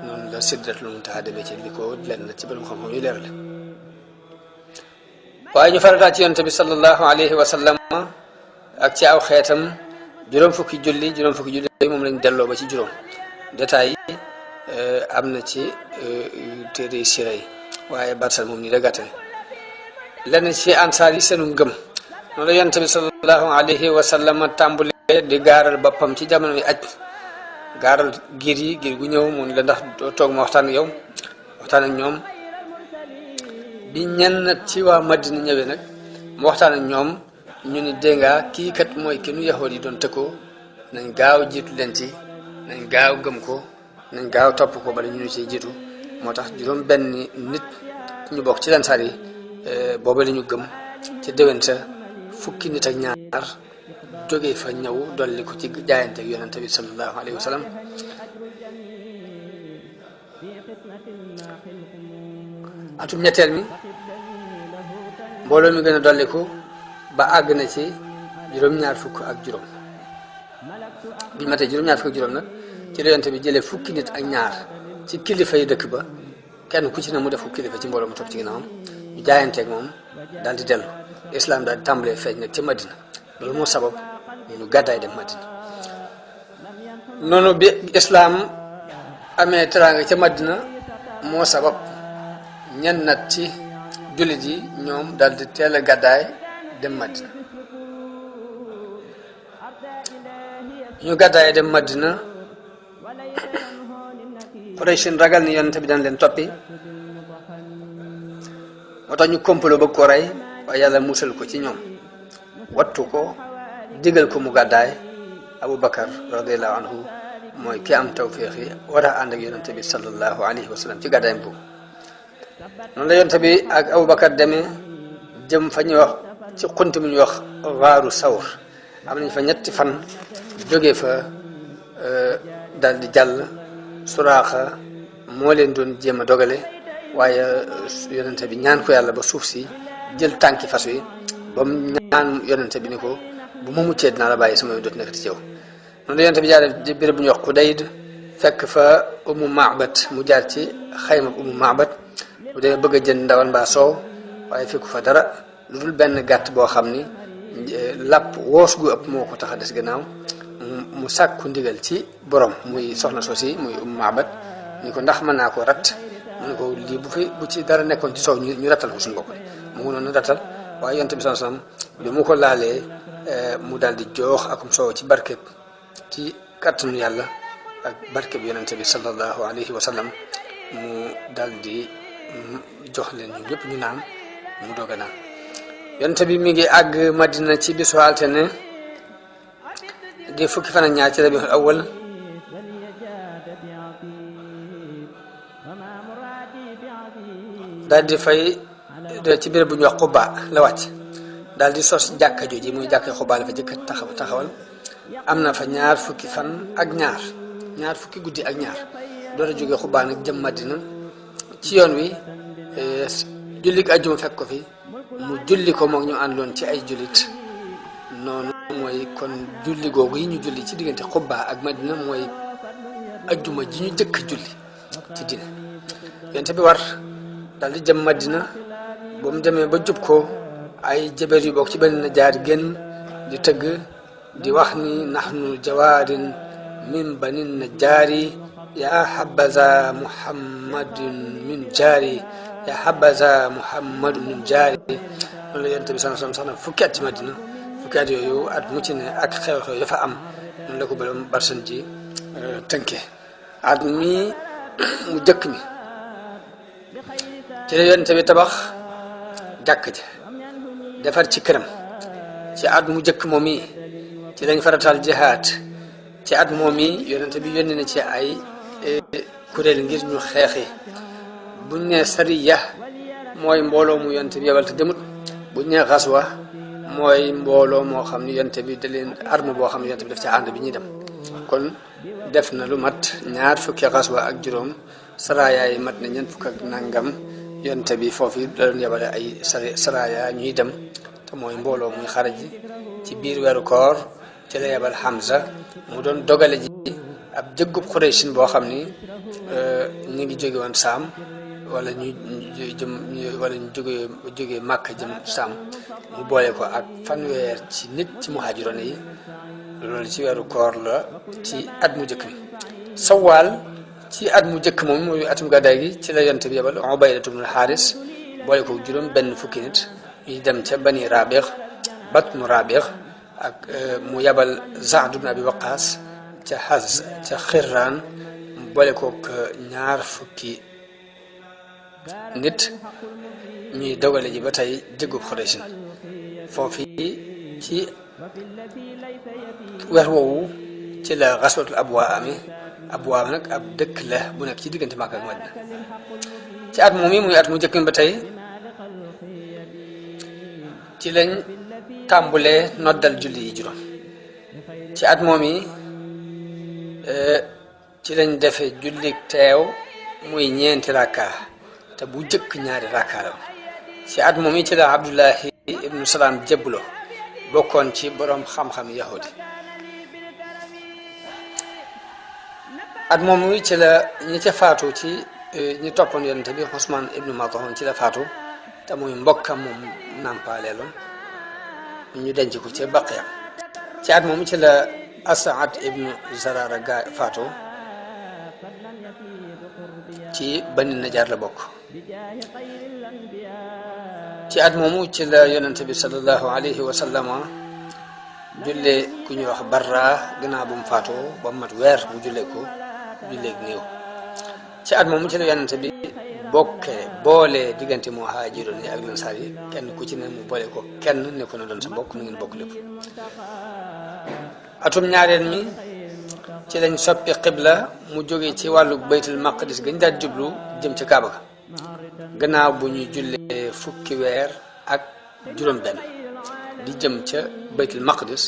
noonu la Sidratul Muntaha demee ci li ko lenn ci borom xam-xam yu leer la waaye ñu farataat ci yonent bi sallallahu alayhi wa sallam ak ci aw xeetam juróom fukki julli moom lañ delloo ba ci juróom détails yi am na ci téere sira yi waaye barsal moom nii da gàttale lenn ci ansaar yi seenu ngëm noonu la yonent bi sallallahu alayhi wa sallam tàmbulee di gaaral boppam ci jamono yi aj gaaral giir gu ñëw mu ne la ndax doo toog ma waxtaan ak ñoom bi ñenn ci waa Madina ñëwee nag mu waxtaan ak ñoom ñu ni déngaa kii kat mooy ki nu yahood yi doon tëkkoo nañ gaaw jiitu leen ci nañ gaaw gëm ko nañ gaaw topp ko bala ñu ci jiitu moo tax juróom benn nit ñu bokk ci lansaar yi booba la ñu gëm ci déwén sa fukki nit ak ñaar jógee fa ñëw dolli ko ci jaayante ak yonente bi sallallahu alayhi wa sallam atum ñetteel mi mbooloo mi gën a dolliku ba àgg na ci juróom-ñaar fukk ak juróom bi matee juróom-ñaar fukk ak juróom nag ci la yonent bi jëlee fukki nit ak ñaar ci kilifa yi dëkk ba kenn ku ci ne mu def ko kilifa ci mbooloo mu topp ci ginnaawam ñu jaayanteeg moom daal di dellu islam daal di tàmbalee feeñ nag ca Madina loolu moo sabab ñu gàddaay dem Madina noonu bi islam amee teraanga ca Madina moo sabab ñenn nat ci jullit yi ñoom daal di teel a gàddaay dem Madina ñu gàddaay dem Madina Quraysh ragal ni yonent bi dañ leen toppi moo tax ñu complot bëgg ko rey waaye yàlla musal ko ci ñoom wattu ko digal ko mu gàddaay Abu Bakar radiallahu anhu mooy ki am tawfiix yi war a ànd ak yonent bi sallallahu alayhi wa sallam ci gàddaayam boobu noonu la yonent bi ak Abu Bakar demee jëm fa ñuy wax ci xunt mu ñuy wax waaru sawr am nañ fa ñetti fan jógee fa daal di jàll Suraaxa moo leen doon jéem a dogale waaye yonente bi ñaan ko yàlla ba suuf si jël tànki fas wi ba mu ñaan yonente bi ni ko bu ma muccee dinaa la bàyyi sama yoon dootu nekkati ci yow noonu la yonente bi jaare ci béréb bu ñuy wax Xudayd fekk fa Umu Maabat mu jaar ci xayma Umu Maabat bu dee bëgg a jënd ndawal mbaa soow waaye fekku fa dara lu dul benn gàtt boo xam ni làpp woos gu ëpp moo ko tax a des gannaaw mu sàkku ndigal ci borom muy soxna soosi muy Maabat ni ko ndax mën naa ko rat mu ne ko lii bu ci dara nekkoon ci soow ñu rattal ko suñu bopp mu ngi noonu rattal waaye yonent bi sallallahu alayhi wasallam bi mu ko laalee mu daal di joox akum soow ci barkeb ci kattanu yàlla ak barkeb yonent bi sallallahu alayhi wa sallam mu daal di jox leen ñun ñëpp ñu naan mu doog a naan yonent bi mi ngi àgg Madina ci bisu altine di fukki fan ak ñaar ci rabiul awwal daal di fay ci béréb bu ñuy wax Quba la wàcc daal di sos jàkka jooji muy jàkka Quba la fa jëkk taxawal am na fa ñaar fukki fan ak ñaar fukki guddi ak ñaar door a jógee Quba nag jëm Madina ci yoon wi julli ko ajjuma fekk ko fi mu julli ko moom ñu àndoon ci ay jullit noonu mooy kon julli googu yi ñu julli ci diggante Quba ak Madina mooy ajjuma ji ñu jëkk julli ci dina yonent bi war daal di jëm Madina ba mu demee ba jub ko ay jabar yu bokk ci benn jaar génn di tëgg di wax ni nahnu jawaarin min banin najjaari ya habaza muhammadun min jaari ya habaza muhammadun min jaari loolu la yonent bi sallallahu alayhi wasallam sax na fukki at ci Madina fukki at yooyu at mu ci ne ak xew-xew dafa am noonu la ko borom barsan ji tënke at mi mu jëkk mi ci la yonent bi tabax jàkk ja defar ci këram ci at mu jëkk moom yi ci lañ faratal jihaad ci at moom yi yonent bi yónni na ci ay kuréel ngir ñu xeexi buñ ne sariya mooy mbooloo mu yonte bi yebal te demut buñ ne xaswa mooy mbooloo moo xam ni yonte bi da leen arme boo xam ne yonte bi daf ca ànd bi ñuy dem kon def na lu mat ñaar fukki xaswa ak juróom saraya yi mat na ñeent fukk ak nangam yonte bi foofu da doon yebale ay saraya ñuy dem te mooy mbooloo muy xare ji ci biir weeru koor ci la yebal Hamza mu doon dogale ji ab jëggub Xuraysin boo xam ni ñu ngi jóge woon Saam wala ñu jógee Màkka jëm Saam mu boole ko ak fanweer ci nit ci muhaajiroon yi loolu ci weeru koor la ci at mu jëkk mi Sawaal ci at mu jëkk moom muy atum gàddaay gi ci la yonte bi yebal Ubaydatu bnul Xaaris boole ko juróom benn fukki nit ñuy dem ca Bani Rabiix Batnu Rabiix ak mu yebal Saad ibn Abi Waqaas ca Xirraan mu boole kook ñaar fukki nit ñuy dogale ji ba tey jëggub Xuraysin foofu ci weer woowu ci la xaswatul Abwaa amee Abwaa nag ab dëkk la bu nekk ci diggante Makka ak Madina ci at moom yi muy at mu njëkk ba tey ci lañ tàmbulee noddal julli yi juróom ci at moom yi ci lañ defe jullik teew muy ñeenti rakka te bu jëkk ñaari rakka la ci at moom yi ci la Abdullahi ibnu Salaam jébbulo bokkoon ci boroom xam-xam yahudi at moom yi ci la ñi ca faatu ci ñi toppoon yonente bi Usmaan ibnu Maz'un ci la faatu te muy mbokkam moom nàmpaaleeloon ñu denc ko ci Baqiya ci at moom ci la As'ad ibnu Zarara gaa faatu ci Bani Najjar la bokk ci at moomu ci la yonente bi sallallahu alayhi wa sallama jullee ku ñuy wax Barra gannaaw bu mu faatoo ba mu mat weer mu jullee ko julleeg néew ci at moomu ci la yonente bi boole diggante muhaajiroon yi ak lansaar yi kenn ku ci ne mu boole ko kenn ne ko na doon sa mbokk nu ngeen bokk lépp atum ñaareel mi ci lañ soppi xibla mu jóge ci wàllu baytul maqdis gañ daal jublu jëm ca Kaaba ga gannaaw bu ñu jullee fukki weer ak juróom benn di jëm ca baytul maqdis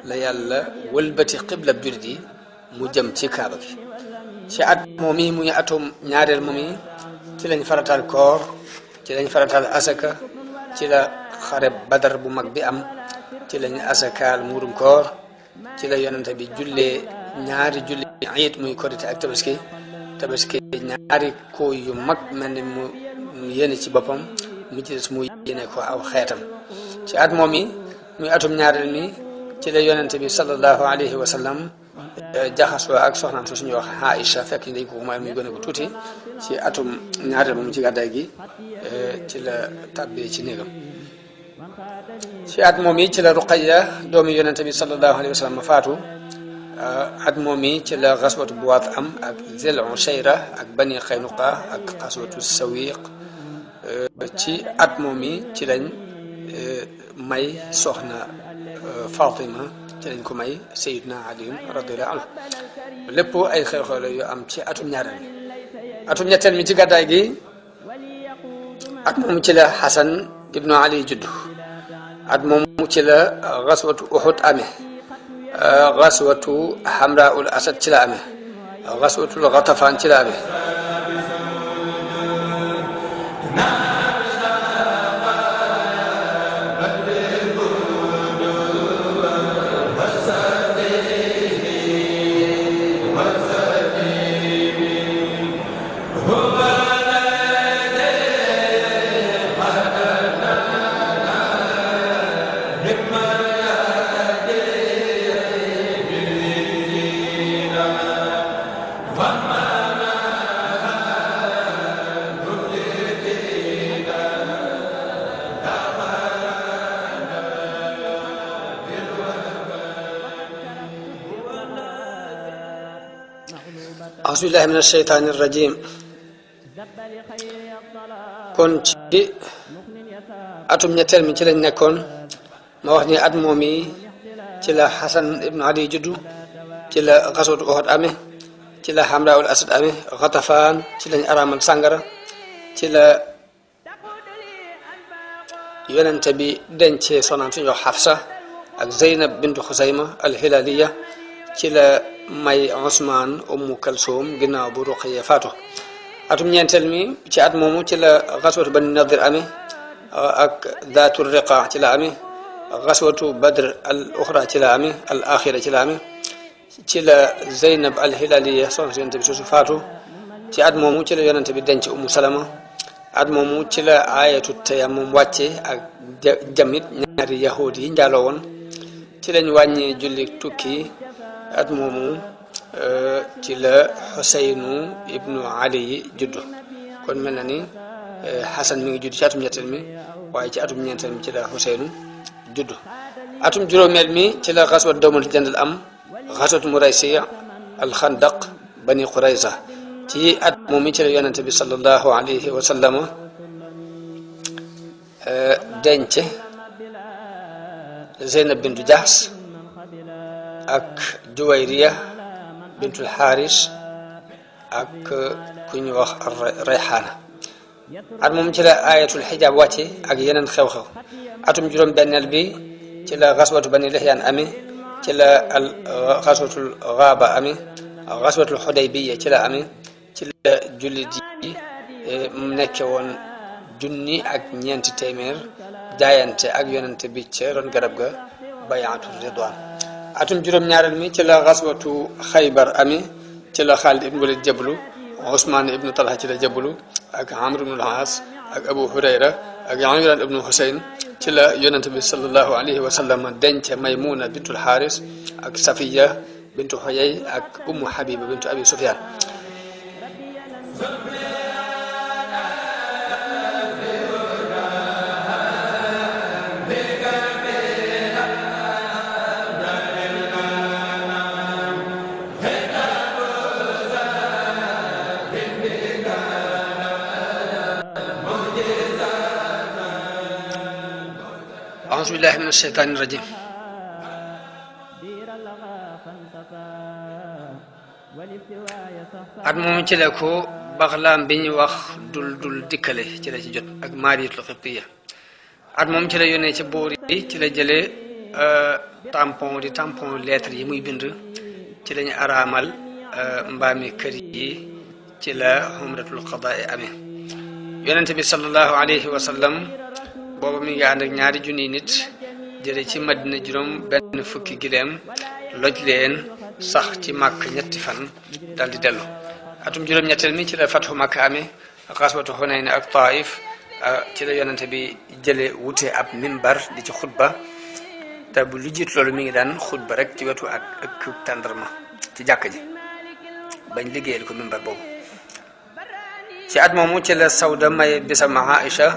la yàlla wëlbati xibla jullit yi mu jëm ci Kaaba gi ci at moom yi muy atum ñaareel moom yi ci lañ farataal koor ci lañ farataal asaka ci la xare Badar bu mag bi am ci lañ asakaal muurum koor ci la yonente bi jullee ñaari julli iid muy korite ak tabaski ñaari ko yu mag mel ni mu yéene ci boppam mu ci des mu yéene ko aw xeetam ci at moom yi muy atum ñaareel mi ci la yonente bi sallallahu alayhi wa sallam jaxasoo ak soxnaam su suñuy wax Aïcha fekk ñu dañ ko may muy gën a ko tuuti ci atum ñaareel moom ci gàddaay gi ci la tàbbee ci néegam ci at moom yi ci la Ruqayya doomi yonente bi sallallahu alayhi wa sallam faatu at moom yi ci la xaswatu Buwaat am ak Zil Ushayra ak Bani Qaynuqa ak xaswatu Sawiq ci at moom yi ci lañ may soxna Fatima ci lañ ko may Sayyidina Ali radiyallahu anhu lépp ay xew-xew la yu am ci atum ñaareel mi atum ñetteel mi ci gàddaay gi at moom ci la Hasan ibnu Ali juddu at moom ci la xaswatu Uhud amee xaswatu Hamraul Asad ci la amee xaswatul Ghatafan ci la amee أعوذ بالله من الشيطان الرجيم kon ci atum ñetteel mi ci lañ nekkoon ma wax ni at moom yi ci la Hasan ibnu Ali juddu ci la xaswatu Uhud amee ci la Hamraul Asad amee Ghatafaan ci lañ araamal sàngara ci la yonente bi dencee soxnaam suñu wax Xafsa ak Zeynab bintu Xusayma al-Hilaliya ci la may Usmaan Ummu Kalsoom ginnaaw bu Ruqayya faatu atum ñeenteel mi ci at moomu ci la xaswatu Bani Nadir amee ak Zaatu Riqa ci la amee xaswatu Badr al uxra ci la amee al axira ci la amee ci la Zeynab al-Hilaliya soxna si yonente bi suusu faatu ci at moomu ci la yonente bi denc Ummu Salama at moomu ci la ayatu tayammum wàcce ak jamit ñaari yahudi yi njaaloo woon ci lañ wàññee julli tukki at moomu ci la Xuseynu ibnu Ali yi juddu kon mel na ni Xasan mi ngi judd ci atum ñetteel mi waaye ci atum ñeenteel mi ci la Xuseynu juddu atum juróomeel mi ci la xaswat dawmul jandal am xaswatu Muraysi al Xandaq Bani Qurayza ci at moom mi ci la yonente bi sallallahu alayhi wa sallama denc Zeynab bintu Jahs ak Juwayriya bintul Xaaris ak ku ñu wax Rayxaana at moom ci la ayatul xijaab wàcce ak yeneen xew-xew atum juróom benneel bi ci la xaswatu Bani Lihyaan amee ci la al xaswatul Gaaba amee xaswatul Xudaybiya ci la amee ci la jullit yi nekke woon junni ak ñeenti téeméer jaayante ak yonente bi ca ron garab ga bayaatul ridwaan atum juróom-ñaareel mi ci la xaswatu Xaybar amee ci la Xaalid ibnu Walid jablu Usmaan ibnu Talha ci la jablu ak Amr ibnu al-Aas ak Abu Hurayra ak Imraan ibnu Husayn ci la yonente bi sallallahu alayhi wa sallam denc Maymuna bintul Xaaris ak Safiya bintu Xuyay ak Ummu Habiba bintu Abi Sufyaan أعوذ بالله من الشيطان الرجيم at moom ci la ko Baxlaam bi ñu wax dul dikkale ci la ci jot ak Maariyatul Xibtiya at moom ci la yónnee ci buur yi ci la jëlee tampon lettre yi muy bind ci lañu araamal mbaami kër yi ci la xumratul qadaa amee yonente bi sallallahu alayhi wa sallam booba mi ngi ànd ak ñaari junniy nit jële ci Madina juróom benn fukki gileem loj leen sax ci màkk ñetti fan dal di dellu atum juróom-ñetteel mi ci la fatxu Makka amee xaswatu Xunayn ak Taif ci la yonente bi jële wute ab mimbar di ci xutba te bu lu jiit loolu mi ngi daan xutba rek ci wetu ak tàndarma ci jàkk ji bañ liggéeyal ko mimbar boobu ci at moomu ci la Sawda may bisam Aïcha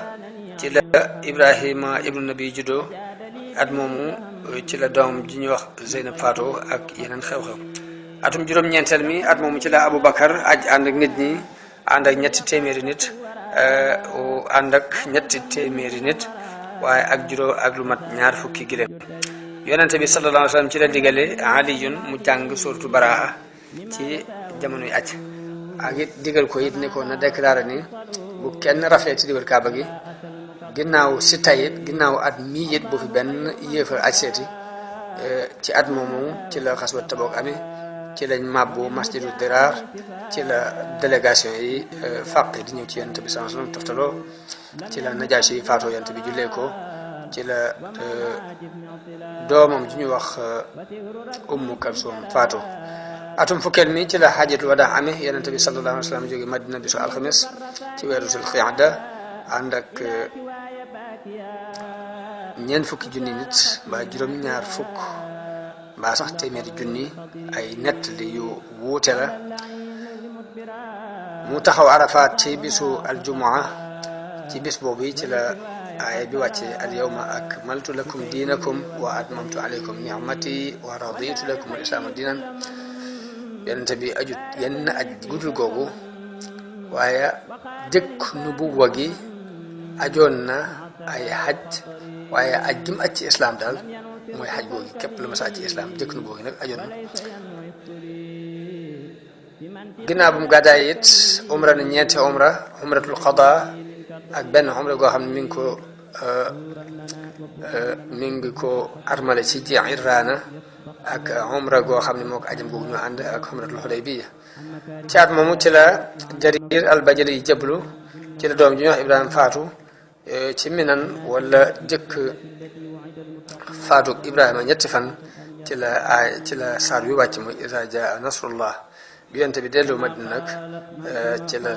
ci la Ibrahima ibnu Nabi juddoo at moomu ci la doom ji ñuy wax Zeynab faatu ak yeneen xew-xew atum juróom-ñeenteel mi at moomu ci la Aboubacar aj ànd ak nit ñi ànd ak ñetti téeméeri nit waaye ak juróom ak lu mat ñaar fukki giléem yonente bi sallallahu alayhi wa sallam ci la digale Aliyun mu jàng suratu Baraa ci jamonoy aj ak it digal ko it ne ko na déclaré ni bu kenn raflee ci diwal Kaaba gi ginnaaw si tayit ginnaaw at mii it bu fi benn yéefar aj seeti ci at moomu ci la xaswat Tabuk amee ci lañ màbbu masjidu Diraar ci la délégation yi fàq di ñëw ci yonent bi sallallahu alayhi wasallam toftaloo ci la Najaasi yi faatoo yonent bi jullee ko ci la doomam ju ñuy wax Ummu Kalsum faatoo atum fukkeel mi ci la xaajatul wadaa amee yonent bi sallallahu alayhi wasallam jóge Madina bisu alxames ci weeru Zul Qiada ànd ak ñeent fukki junni nit mbaa juróom-ñaar fukk mbaa sax téeméeri junni ay nettali yu wuute la mu taxaw Arafaat ci bisu aljumaa ci bis boobu ci la aaya bi wàcce al yawma akmaltu lakum diinakum wa atmamtu alaykum ni'mati wa raditu lakum al islaama diinan yonente bi ajut yenn aj gudul googu waaye jëkk nubuwa gi ajoon na ay xaj waaye aj gi mu aj ci islam daal mooy xaj googi képp la ma sa aj ci islam jëkk nubuwa gi nag ajoon na ginnaaw bu mu gàddaay it umra na ñeenti umratul qada ak benn umra goo xam ne mi ngi ko armale ci Ji'irraana ak umra goo xam ne moo ko ajam googu ñu ànd ak umratul Hudaybiya ci at moomu ci la Jarir al-Bajali yi jëblu ci la doom ji ñuy wax Ibrahima faatu ci Minan wala jëkk faatu Ibrahima ñetti fan ci la saar wi wàcc muy iza jaa nasrullah bi yonent bi dellu Madina nag ci la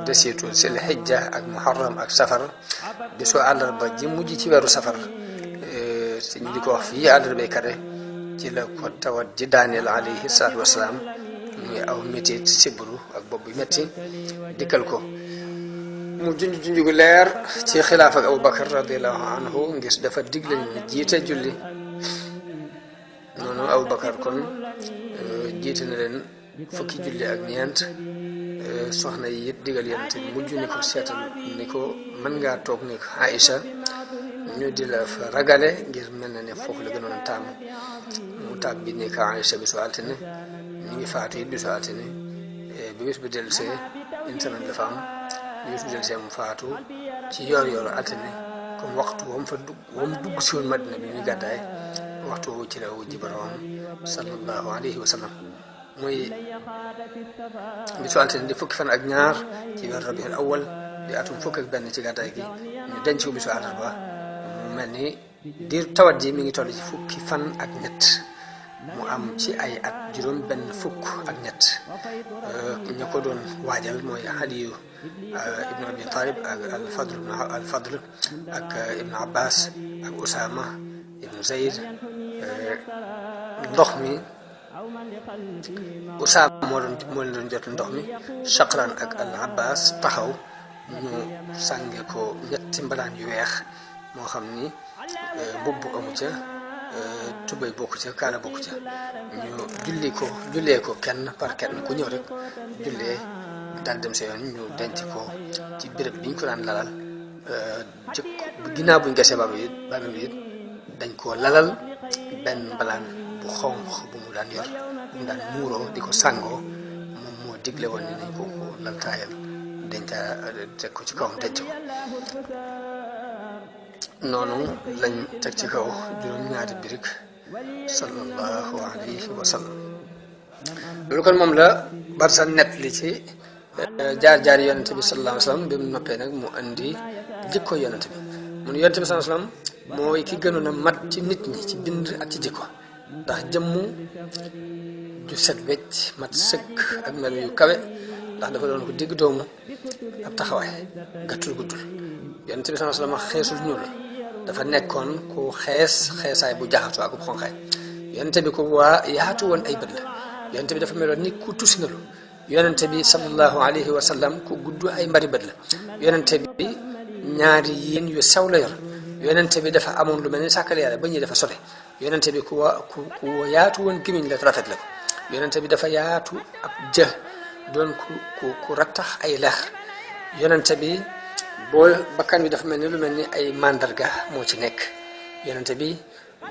desitu sil xijja ak muharram ak safar bisu àllarba ji mujj ci weeru safar si ñu di ko wax fii àllarbay kare ci la ko tawat ji daaneel alayhi salaatu wasalaam muy aw métit sibru ak bopp bu metti dikkal ko mu junj gu leer ci xilaaf ak Abubakar radiallahu anhu ngir dafa digle ñu jiite julli noonu Abubakar kon jiite na leen fukki julli ak ñeent soxna yi it digal yonent bi mujj ni ko seetal ni ko mën ngaa toog ni ko Aïcha ñu di la fa ragale ngir mel na ne foofu la gënoon a taamu mu tàgg bi ni ko Aïcha bisu altine ñu ngi faatu it bisu altine bi bis bi dellusee une semaine la fa am bi bis bi dellusee mu faatu ci yor altine comme waxtu wam dugg si woon Madina bi muy gàddaay waxtu woowu ci la wujji boroom sallallahu alayhi wa sallam muy bisu altine di fukki fan ak ñaar ci weer rabiul awal di atum fukk ak benn ci gàddaay gi ñu denc ko bisu àllarba mu mel ni diir tawat ji mi ngi toll ci fukki fan ak ñett mu am ci ay at juróom benn fukk ak ñett ña ko doon waajal mooy Aliyu ibnu Abi Talib ak al-Fadl ak ibnu Abbas ak Usama ibnu Zayd ndox mi Usaama moo leen doon jot ndox mi Shaqran ak al-Abbas taxaw ñu sànge ko ñetti mbalaan yu weex moo xam ni mbubb amu ca tubay bokku ca kaala bokku ca ñu jullee ko kenn par kenn ku ñëw rek jullee daal dem sa yoon ñu denc ko ci béréb bi ñu ko daan lalal jëkk ginnaaw buñ gasee bàmmeel bi it dañ koo lalal benn mbalaan bu xonq bu mu daan yor bu mu daan muuroo di ko sàngoo moom moo digle woon ni nañ ko laltaayal denca teg ko ci kawam denc ko noonu lañ teg ci kaw juróom-ñaari birig sallallahu alayhi wa sallam loolu kon moom la Barsa net li ci jaar yonente bi sallallahu alayhi wa sallam bi mu noppee nag mu andi jikko yonente bi mu ne yonente bi sallallahu alayhi wa sallam mooy ki gënoon a mat ci nit ñi ci bind ak ci jikko ndax jëmmu ju set wecc mat sëkk ak melo yu kawe ndax dafa doon ko digg doomu ab taxawaay gàttul guddul yonente bi sallallahu alayhi wa sallam xeesul ñuul dafa nekkoon ku xeesaay bu jaxatoo ak bu xonqaay yonente bi ku yaatu woon ay bët la yonente bi dafa meloon ni ku tusngalu yonente bi sallallahu alayhi wa sallam ku gudd ay mbari bët la yonente bi ñaari yiin yu sew la yor yonente bi dafa amoon lu mel ni sàkkal yàlla ba ñuy dafa sote yonente bi ku yaatu woon gémmiñ la rafet la ko yonente bi dafa yaatu ab jë doon ku rattax ay lex yonente bi boo bakkan bi dafa mel ni lu mel ni ay mandarga moo ci nekk yonente bi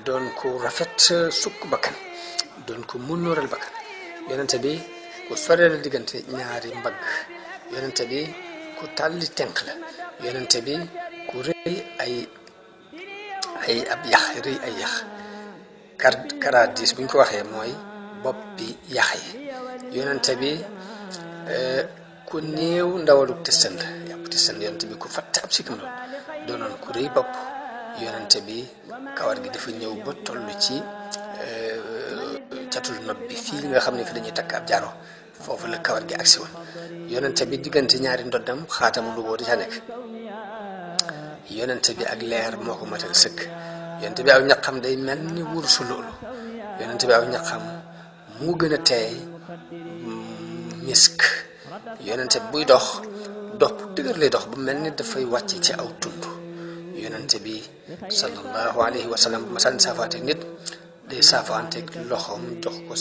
doon ku rafet sukk bakkan doon ku munnóoral bakkan yonente bi ku soreel diggante ñaari mbagg yonente bi ku tàlli tenq la yonente bi ku rëy ay ab yax rëy ay yax karadis bu ñu ko waxee mooy bopp bi yax yi yonente bi ku néew ndawaluk testan la yàpp testan yonente bi ku fatt ab sikkim la doonoon ku rëy bopp yonente bi kawar gi dafa ñëw ba toll ci catul nopp bi fii nga xam ne fi dañuy takk ab jaaro foofu la kawar gi agsi woon yonente bi diggante ñaari ndoddam xaatamu lu boo di ca nekk yonente bi ak leer moo ko matal sëkk yonente bi aw ñaqam day mel ni wursu loolu yonente bi aw ñaqam mu gën a teey misk yonente bi buy dox bu dëgër lay dox bu mel ni dafay wàcc ci aw tund yonente bi sallallahu alayhi wa sallam bu ma sànni saafaante nit day saafaanteeg loxoom jox ko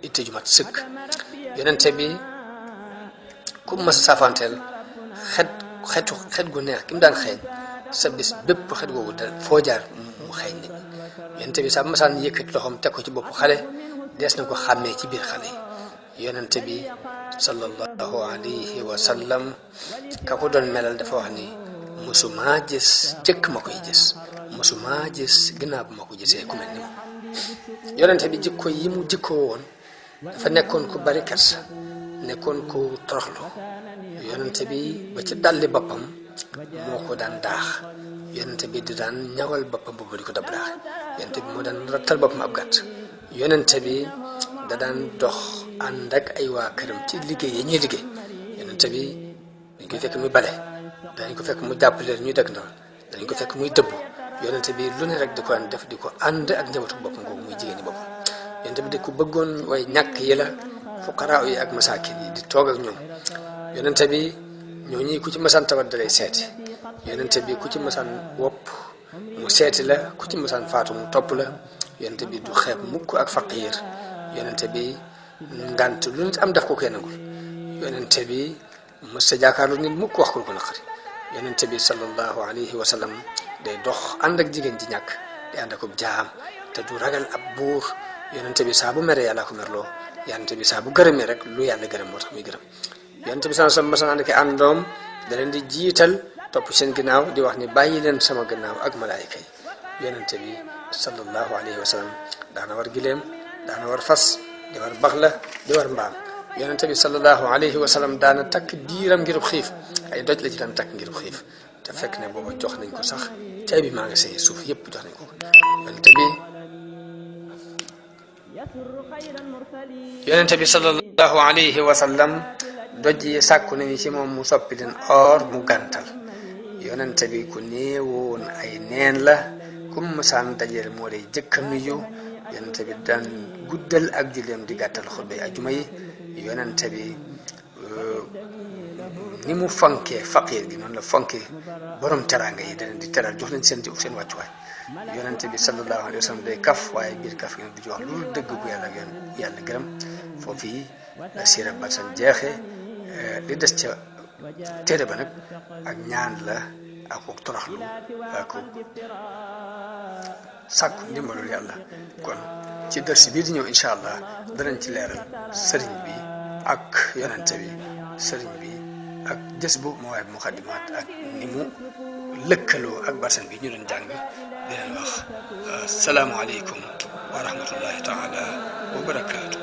itte ju mat sëkk yonente bi ku mas a saafanteel xet gu neex ki mu daan xeeñ sa bis bépp xet googu dal foo jaar mu xeeñ nit ñi yonente bi sa masaan yëkkati loxoom teg ko ci bopp xale dees na ko xàmmee ci biir xale yi yonente bi sallallahu alayhi wa sallam ka ko doon melal dafa wax ni musuma gis jëkk ma koy gis musuma gis ginnaaw bu ma ko gisee ku mel ni moom yonente bi jikko yi mu jikkoo woon dafa nekkoon ku bari kersa nekkoon ku toroxlu yonente bi ba ci dalli boppam moo ko daan daax yonente bi di daan ñawal boppam boobu di ko dab daax yonente bi moo daan rattal boppam ab gàtt yonente bi da daan dox ànd ak ay waa këram ci liggéey yi ñuy liggéey yonente bi dañ koy fekk muy bale dañ ko fekk mu jàppale ñuy dëgg ndawal dañ ko fekk muy dëbb yonente bi lu ne rek di ko daan def di ko ànd ak njabootu boppam googu muy jigéen ñi boppam yonente bi di ko bëggoon way ñàkk yi la fuqaraa yi ak masaakin yi di toog ak ñoom yonente bi ñooñu ku ci masaan tawat dalay seeti yonente bi ku ci masaan wopp mu seeti la ku ci masaan faatu mu topp la yonente bi du xeeb mukk ak faqiir yonente bi ngant lu nit am daf ko koy nangul yonente bi mës sa jaakaarlu nit mukk wax ko lu ko naqari yonente bi sallallahu alayhi wa sallam day dox ànd ak jigéen ji ñàkk di ànd ak jaam te du ragal ab buur yonente bi saa bu mere yàlla ko merloo yonente bi saa bu gërëmee rek lu yàlla gërëm moo tax muy gërëm yonente bi sallallahu alayhi wa sallam mas na ànd ak àndoom da leen di jiital topp seen ginnaaw di wax ni bàyyi leen sama ginnaaw ak malaayika yi yonente bi sallallahu alayhi wa sallam daana war gileem daana war fas di war baxla di war mbaam yonente bi sallallahu alayhi wa sallam daana takk diiram ngirub xiif ay doj la ci daan takk ngirub xiif te fekk ne booba jox nañ ko sax cay bi maa nga sey suuf yépp jox nañ ko yonente bi sallallahu alayhi wa sallam doj yi sàkku nañu ci moom mu soppi leen or mu gàntal yonente bi ku néewoon ay neen la kum masaan dajeel moo day jëkka nuyu yonente bi daan guddal ak julleem di gàttal xutba yi ajuma yi yonente bi ni mu fonkee faqiir gi noonu la fonkee borom teraanga yi da leen di teral jox leen seen wàccuwaay yonente bi sallallahu alayhi wa sallam day kaf waaye biir kaf gi du ci wax loolu dëgg bu yàlla gërëm foofu yi la siira Barsan jeexee li des ca téere ba nag ak ñaan la ak toroxlu ak sàkku ndimbalul yàlla kon ci dërsi bii di ñëw incha allah danañ ci leeral sëriñ bi ak yonente bi sëriñ bi ak jës bu mawaay bu muxaddimaat ak ni mu lëkkaloo ak Barsan bi ñu doon jàng di leen wax salaamu aleykum wa rahmatullahi taala wa barakaatu